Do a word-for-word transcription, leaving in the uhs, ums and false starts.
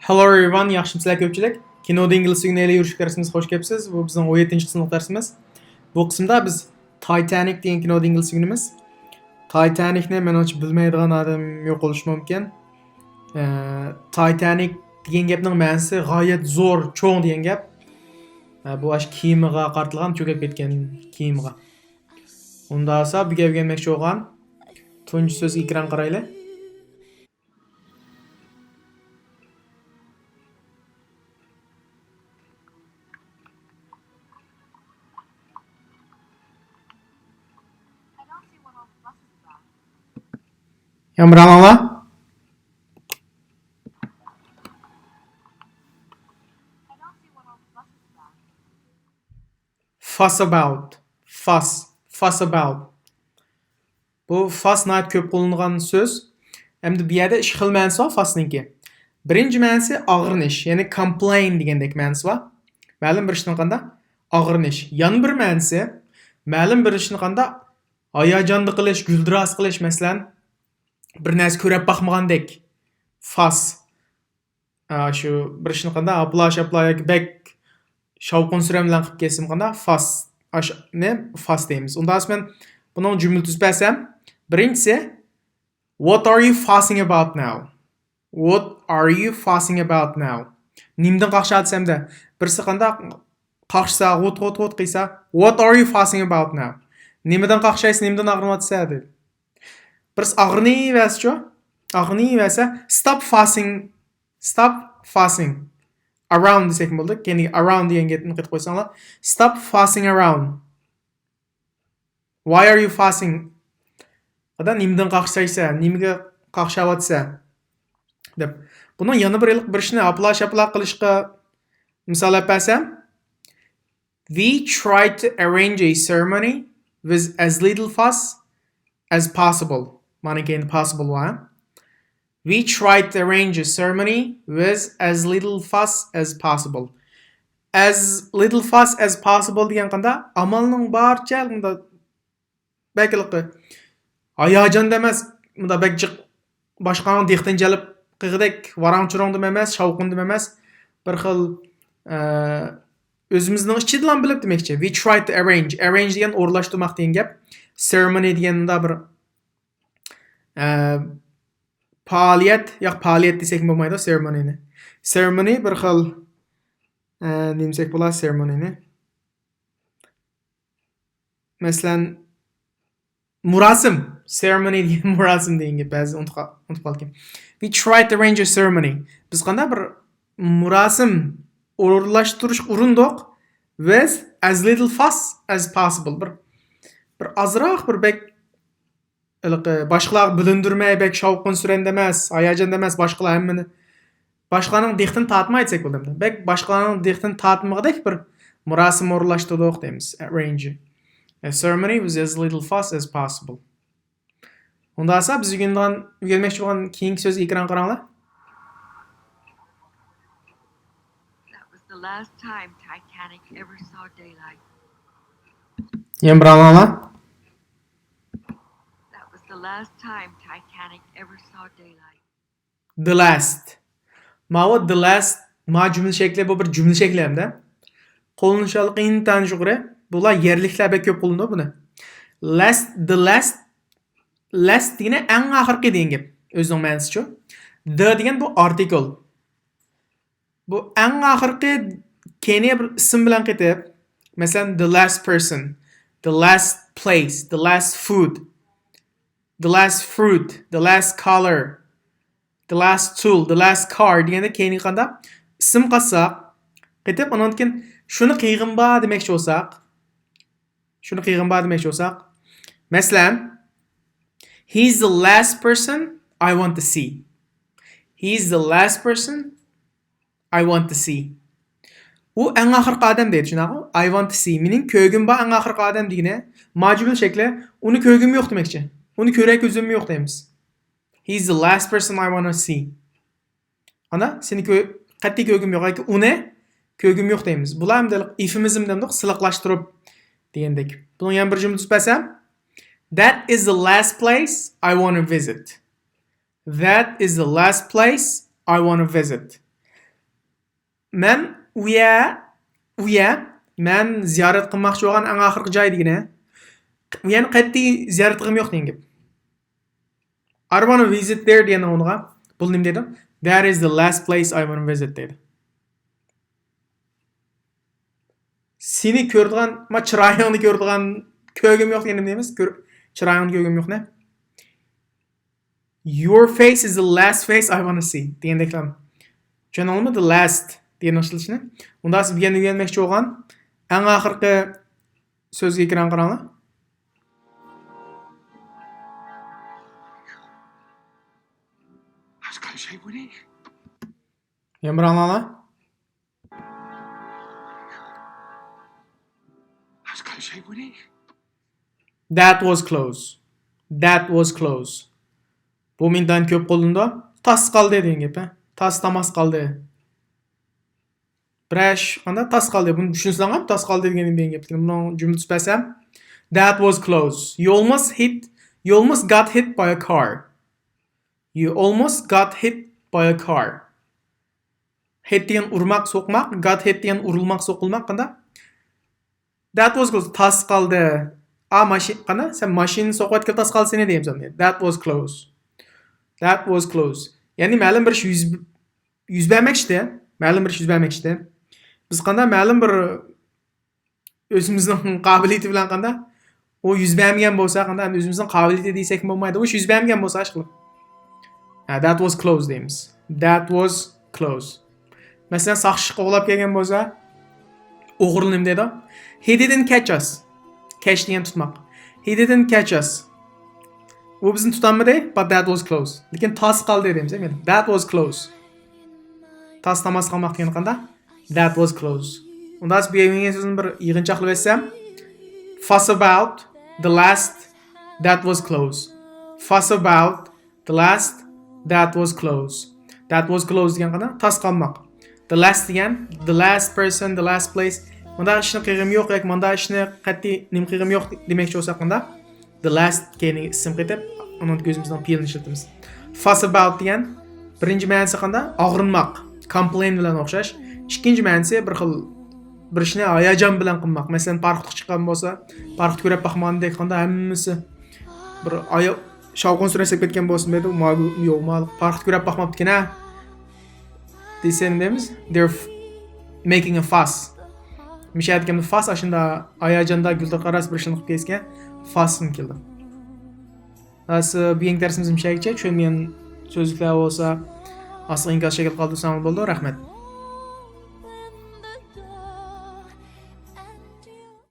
Hello everyone، ياخشىمۇسىلەر كۆپچىلىك؟ كىنودا ئىنگلىز ئۆگىنەيلى يۈرۈش دەرسىمىزگە خوش كەپسىز. بۇ بىزنىڭ ئون يەتتىنچى سىنىپ دەرسىمىز. بۇ قىسىمدا بىز تايتانىك دېگەن كىنودىن ئىنگلىز ئۆگىنىمىز. تايتانىكنى مېنىڭچە بىلمەيدىغان ئادەم يوق بولۇشى مۇمكىن. ئە، تايتانىك دېگەن گەپنىڭ مەنىسى غايەت زور، چوڭ دېگەن گەپ. ئە، بۇ ئاشۇ كېمىغا قارىتىلغان، چۆكۈپ كەتكەن كېمىغا. ئۇنداق بولسا بۈگۈن ئۆگەنمەكچى بولغان تۇنجى سۆز ئېكران قارايلى. يامرانلا. Fuss about. Fuss. Fuss about. بۇ fuss ناھايىتى كۆپ قوللىنىلغان سۆز. ئەمدى بۇ يەردە ئىككى خىل مەنىسى بار fussنىڭكى. بىرىنچى مەنىسى ئاغرىنىش، يەنى complain دېگەندەك مەنىسى بار. مەلۇم بىر ئىشنى قانداق ئاغرىنىش. يەنە بىر مەنىسى مەلۇم بىر ئىشنى قانداق ھاياجاندا قىلىش، گۈلدۈراس قىلىش، مەسىلەن، بىر نەرسە كۆرۈپ باقمىغاندەك. Fuss. ئا، شۇ بىر ئىشنى قانداق ئاپلا-شاپلا ياكى بەك شاۋقۇن-سۈرەن بىلەن قىلىپ كەتسىمۇ قانداق؟ Fuss. ئاشۇنى fuss دەيمىز. ئۇنداق مەن بۇنىڭ جۈملە تۈزۈپ بەرسەم، بىرىنچىسى، What are you fussing about now? What are you fussing about now? نېمىدىن قاقشاۋاتىسەن دە؟ بىرسى قانداق قاقشىسا، غۇت، غۇت، غۇت قىلسا، What are you fussing about now? نېمىدىن قاقشايسەن، نېمىدىن ئاغرىنىۋاتىسەن دەيدۇ. بىرسى ئاغرىنىۋەرسىچۇ؟ ئاغرىنىۋەرسە، Stop fussing. Stop fussing around دېسەكمۇ بولىدۇ. كەينىگە around دېگەن گەپنى قېتىپ قويساڭلار. Stop fussing around. Why are you fussing? ئادا نېمىدىن قاقشايسەن؟ نېمىگە قاقشاۋاتىسەن؟ دەپ. بۇنىڭ يەنە بىر ھېلىقى بىر ئىشنى ئاپلا-شاپلا قىلىشقا مىسال ئېلىپ بەرسەم، We tried to arrange a ceremony with as little fuss as possible. مانا كەينىدە possible بار. We tried to arrange a ceremony with as little fuss as possible. As little fuss as possible دېگەن قانداق؟ ئامالنىڭ بارىچە مۇنداق بەك ھېلىقى ھاياجاندا ئەمەس، مۇنداق بەك جىق باشقىلارنىڭ دىققىتىنى جەلپ قىلغۇدەك ۋاراڭ-چۇرۇڭدا ئەمەس، شاۋقۇندا ئەمەس، بىر خىل، ئە، ئۆزىمىزنىڭ ئىچىدىلا بىلىپ دېمەكچى. We tried to arrange. Arrange دېگەن ئورۇنلاشتۇرماق دېگەن گەپ. Ceremony دېگەن مۇنداق بىر، ئە، پائالىيەت، ياق، پائالىيەت دېسەكمۇ بولمايدۇ، سېرېمونىنى. سېرېمونى بىر خىل، ئە، نېمە دېسەك بولار سېرېمونىنى؟ مەسىلەن، مۇراسىم. سېرېمونى دېگەن مۇراسىم دېگەن گەپ. بەزى ئۇنتۇپ قال-، ئۇنتۇپ قالىدىكەن. We tried to arrange a ceremony. بىز قانداق بىر مۇراسىم ئورۇنلاشتۇرۇشقا ئۇرۇندۇق. With as little fuss as possible. بىر، بىر ئازراق، بىر بەك ھېلىقى باشقىلارغا بىلىندۈرمەي، بەك شاۋقۇن-سۈرەندە ئەمەس، ھاياجاندا ئەمەس، باشقىلار ھەممىنى، باشقىلارنىڭ دىققىتىنى تارتماي دېسەك بولىدۇ. بەك باشقىلارنىڭ دىققىتىنى تارتمىغۇدەك بىر مۇراسىم ئورۇنلاشتۇردۇق دەيمىز. Arrange a ceremony with as little fuss as possible. ئۇنداق بولسا بىز ئۆگىنىدىغان، ئۆگەنمەكچى بولغان كېيىنكى سۆز ئېكرانغا قاراڭلار. That was the last time Titanic ever saw daylight. يەنە بىر ئاڭلاڭلار. That was the last time Titanic ever saw daylight. The last. ماۋۇ the last، ما جۈملە شەكلى، بۇ بىر جۈملە شەكلى ھەمدە. قوللىنىشچانلىقى ئىنتايىن يۇقىرى. بۇلار يەرلىكلەر بەك كۆپ قوللىنىدۇ بۇنى. Last، the last، last دېگىنى ئەڭ ئاخىرقى دېگەن گەپ. ئۆزىنىڭ مەنىسىچۇ. The دېگەن بۇ ئارتىكل. بۇ ئەڭ ئاخىرقى كەينى بىر ئىسىم بىلەن قېتىپ، مەسىلەن، the last person، the last place، the last food، the last fruit، the last color، the last tool، the last car دېگەندە كەينىگە قانداق ئىسىم قاتساق، قېتىپ ئۇنىڭدىن كېيىن شۇنى قىلغىن بار دېمەكچى بولساق، شۇنى قىلغىن بار دېمەكچى بولساق، مەسىلەن، He is the last person I want to see. He is the last person I want to see. ئۇ ئەڭ ئاخىرقى ئادەم دەيدۇ، شۇنداقمۇ؟ I want to see. مېنىڭ كۆرگۈم بار ئەڭ ئاخىرقى ئادەم دېگىنى. ما جۈملە شەكلى، ئۇنى كۆرگۈم يوق دېمەكچى. ئۇنى كۆرەر كۆزۈم يوق دەيمىز. He is the last person I want to see. ئانا، سېنى كۆ-، قەتئىي كۆرگۈم يوق ياكى ئۇنى كۆرگۈم يوق دەيمىز. بۇلار ئەمدى ئېفېمىزم دەمدۇق، سىلىقلاشتۇرۇپ دېگەندەك. بۇنىڭ يەنە بىر جۈملە تۈزۈپ بەرسەم، That is the last place I want to visit. That is the last place I want to visit. مەن ئۇ يە، ئۇ يە، مەن زىيارەت قىلماقچى بولغان ئەڭ ئاخىرقى جاي دېگىنى. ئۇ يەرنى قەتئىي زىيارەت قىلغۇم يوق دېگەن گەپ. I wanna visit there دېگەن ئورنىغا بۇ نېمە دەيدۇ؟ That is the last place I wanna visit دەيدۇ. سېنى كۆرىدىغان، ما، چىرايىڭنى كۆرىدىغان كۆرگۈم يوق دېگەن نېمە دەيمىز؟ كۆر-، چىرايىڭنى كۆرگۈم يوق نە؟ Your face is the last face I wanna see دېگەندەكلا. چۈشەندىڭىزمۇ؟ The last دېگەن ئىشلىتىشنى. ئۇندا سىز بۈگۈن ئۆگەنمەكچى بولغان ئەڭ ئاخىرقى سۆزگە ئېكران قاراڭلار. يەنە بىر ئاڭلاڭلار. That was close. That was close. بۇ مېنى دائىم كۆپ قوللىنىدۇ. تاس قالدى دېگەن گەپ، ھە؟ تاس تاماس قالدى. بىرەش قانداق تاس قالدى؟ بۇنى چۈشىنىسىلەرغۇ؟ تاس قالدى دېگەن نېمە دېگەن گەپ؟ بۇنىڭ جۈملىسى بەرسەم، That was close. You almost hit, you almost got hit by a car. You almost got hit by a car. Hit دېگەن ئۇرماق، سوقماق، got hit دېگەن ئۇرۇلماق، سوقۇلماق، قانداق؟ That was close. تاس قالدى. ئا، ماشىنا، قانداق؟ سەن ماشىنىنى سوقۇۋەتكىلى تاس قالدى سېنى دەيمىز ئەمدى. That was close. That was close. يەنى مەلۇم بىر ئىش يۈز، يۈز بەرمەكچىدى. مەلۇم بىر ئىش يۈز بەرمەكچىدى. بىز قانداق مەلۇم بىر ئۆزىمىزنىڭ قابىلىيىتى بىلەن قانداق؟ ئۇ يۈز بەرمىگەن بولسا، قانداق ئەمدى ئۆزىمىزنىڭ قابىلىيىتى دېسەكمۇ بولمايدۇ. ئۇ ئىش يۈز بەرمىگەن بولسا، ئىشقىلىپ. ھە، that was close دەيمىز. That was close. مەسىلەن، ساقچى قوغلاپ كەلگەن بولسا، ئوغرىنى نېمە دەيدۇ؟ He didn't catch us. Catch دېگەن تۇتماق. He didn't catch us. ئۇ بىزنى تۇتالمىدى، but that was close. لېكىن تاس قالدى دەيمىز، ئەمدى. That was close. تاس تاماس قالماق دېگەن قانداق؟ That was close. ئۇندا بۇ يەرگە سۆزنى بىر يىغىنچاقلاپ ئېيتسام، fuss about the last that was close. Fuss about the last that was close. That was close دېگەن قانداق؟ تاس قالماق. The last دېگەن، the last person, the last place. مۇنداق ئىشنى قىلغۇم يوق ياكى مۇنداق ئىشنى قەتئىي نېمە قىلغۇم يوق دېمەكچى بولساق، مۇنداق the last كەينىگە ئىسىم قېتىپ، ئۇنىڭ كۆزىمىزنىڭ پېئىلىنى ئىشلىتىمىز. Fuss about دېگەن بىرىنچى مەنىسى قانداق؟ ئاغرىنماق. Complain بىلەن ئوخشاش. ئىككىنچى مەنىسى بىر خىل، بىر ئىشنى ھاياجان بىلەن قىلماق. مەسىلەن، پاراخوتقا چىققان بولسا، پاراخوت كۆرۈپ باقمىغاندەك قانداق ھەممىسى بىر ئايا-، شاۋقۇن سۈرەن سېلىپ كەتكەن بولسا، مەيدۇ، ما-، يوق، ما-، پاراخوت كۆرۈپ باقماپتىكەن ھە دېسە، نېمە دەيمىز؟ They're f-، making a fuss. مىشە دېگەندە fuss، ئاشۇندا ھاياجاندا گۈلدۈر قاراس بىر ئىشنى قىلىپ كەتكەن، fuss تىن كېلىدۇ. بۈگۈنكى دەرسىمىز مىشەگىچە. چۈشەنمىگەن سۆزلۈكلەر بولسا، ئاستىغا ئىنكاس شەكلىدە قالدۇرساڭلار بولىدۇ. رەھمەت.